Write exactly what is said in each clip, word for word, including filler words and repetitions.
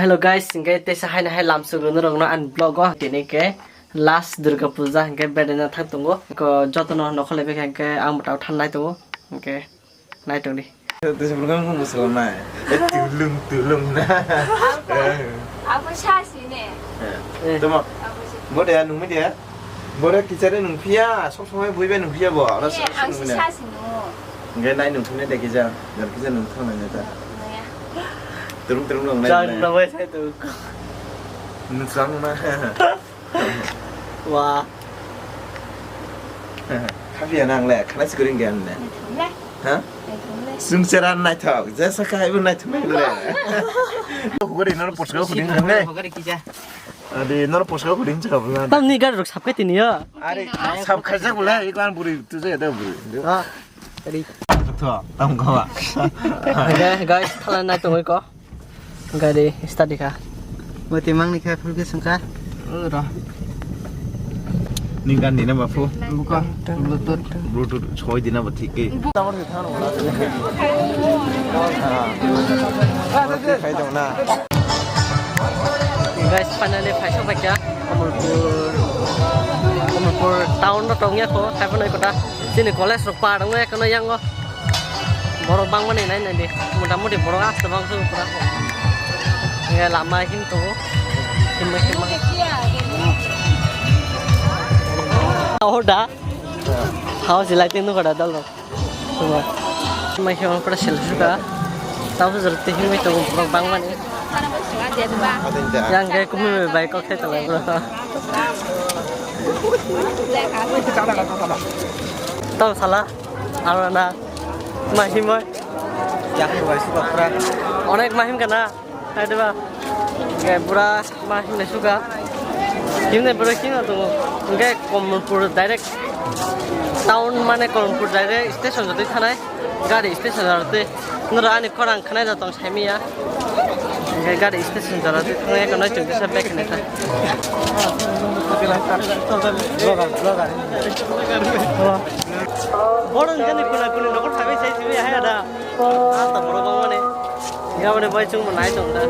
Hello guys, hingke teisa haino hai lamsok rwno rokno ani vlog o tini ke last Durga Puja hingke bedena thang tongo. Ko jotono nokholai bai hingke ang bwtao thanlai tongo. Hingke nai tongdi. Tesa bukan mo musulo nai. Eh, tulung tulung na. Apa sasi ne? Eh. Toma. Apa sih? Mo dia nungmi dia. Bore kichare nungphiya, sob somoi bui bai nungphiya bo. Oro ang si sasi nungo. Nge nai nungphina de kija, jar kija nungthang nai ta. Turung turung nung nai. Jang na bai sai tu. Nungthang na. Wah. Khapiya nang le, khana sikuring ge ne. Ha? Sungchara naithok, jesa khai bo naithok nai le. Hugari nor posko huding nang le. Hugari kija. Adi, noro posko ko ding chakap na. Tamni gari rok sapkai tini ya. Are, sap khaijak bole, iklan buri tu je da buri. Ha, gari. Tho, tam khawa. Oke, guys, thala nai tongoi ko. Gari start dikha. Moti mang ni kha full ke sangka. Ora. Ning gan ni na bapu. Buka, Bluetooth. Bluetooth choi dina ba thik ke. Khai dong na. Guys, finally phaisa paikha Kamalpur, Kamalpur town no tongya kho, khai phano kota chini college rok par wngya kono yango. Borok bangmani nai nai di, mota moti borok aswk bang thung pura. Nge lama him tongo, himma himma. Order. Hao si lighting nukha da dal rok. Tuma. Mai himma pura sel suka. Tao se jor te himma tongo borok bangmani. Yang ke kumi bai kok te tala bro. Tao sala. Aro na. Mahim oi. Yakni bai suka pura. Onek mahim kana. Hai deba. Ge pura mahim le suka. Himne pura kino to. Ge Kamalpur direct town mane Kamalpur direct station jotoi thanai. Gari station jotoi. Noro ani khorang khnai da tong saimiya. Ge gari station jotoi thanai kono chungsa bek khnai ta. Borong jani kuna kuni nokol sabai sai simi hai ada. Asta borok bangmani. Yaboni bai chwngbo nai tong da.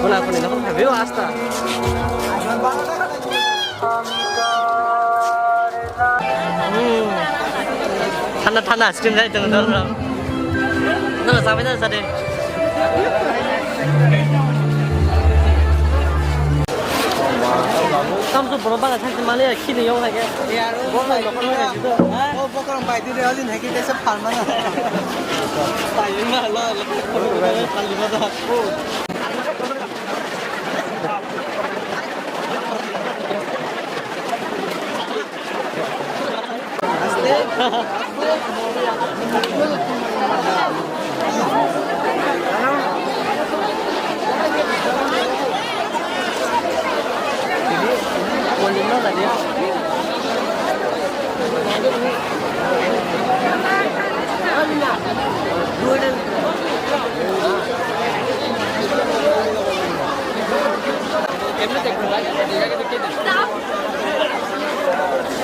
Kuna kuni nokol sabai o asta. Hmm. Thanda thanda ice cream jai tong da. Nang sabai da sade. Tamsu borok bana thangsi mani ya khini yong hai ke. Borok nokol hai ke. O bokorong bai dure olin hai ke desa phalmana. Pai ma lo lo. Phalmana.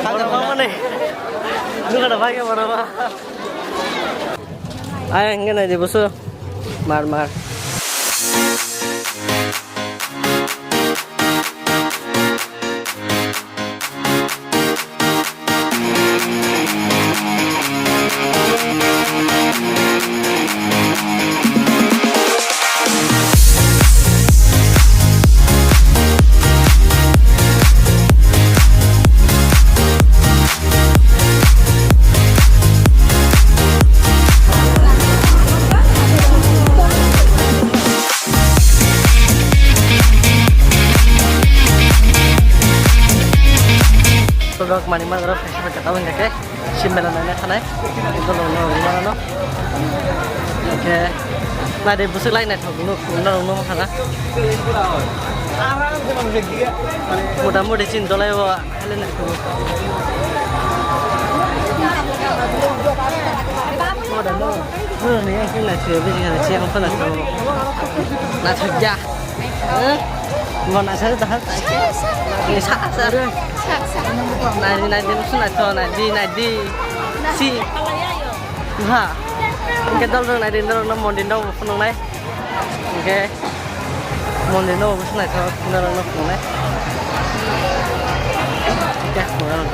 Borok mane. Nukha da bai ke borok ma. Ai, hingke nai di busu. Mar, mar. Borok manwi manjaro phaisa phaisa tabuk hwnkhe simela naina thanai. Dolong no rwmano. Hwnkhe naidi bwswk lai naithok nuk norok nukha na. Mota moti chini dolai o. Naidi, naidi, naidi, naidi, si. Ha. Hingke dol rok naidi, dol rok no mondi no phunuknai. Hingke. Mondir no obo se naithok, norok no phunuknai. Khe phunuknai.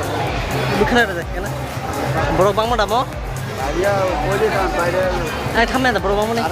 Bwkhwnai rwjak khe na. Borok bangma da bo? Ai, thamya da borok bangmani.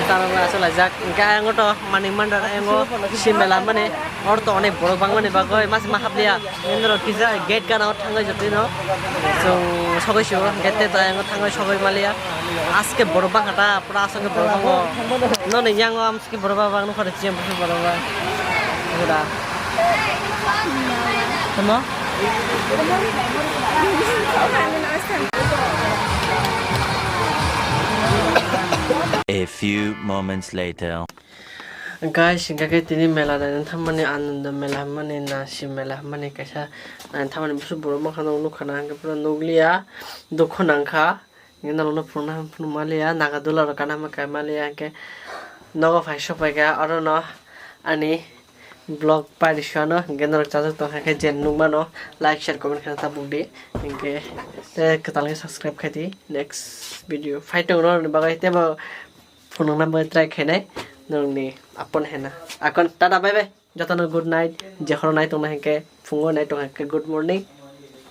Tango aswk laijak. Hwnkhe ayang to manik mandar, ayang o si mela mani, or to onek borok bangmani bagwi masa ma habliya. Indro kisa gate gana o thangwi jotwi no. Chwng sogwi sio, gate te ayang o thangwi sogwi maliya. Aske borok bangkha ta, pura aswk borok bango. Noni yang o am Ki borok ba bang nukha de, chiyam borok ba. Uda. Tamo? A few moments later. Guys, hingkha khe tini mela naina thammani, Ananda mela hwnmani, Nasi mela hwnmani kaisa naina thammani, busu borok bangkha no nukha na, hingkhe pura nukliya, dukhu nangkha. Hingke norokno phunukna phunuk maliya, naga dula rok kana hwnba kai maliya, hingke nogo phai sok pai kha, oro no ani vlog pairi suano, hingke norok chajak tong kha khe je nukmano like, share, comment khe tabuk di, hingke te kwtal khe subscribe khai di, next video phai tongo norokni bagwi teibo phunukna bagwi try khainai norokni apon hena. Akon tata bye bye, jotono good night, jephuru nai tongna hingke phungo nai tongkha hingke good morning,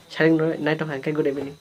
saring nai tongkha hingke good evening.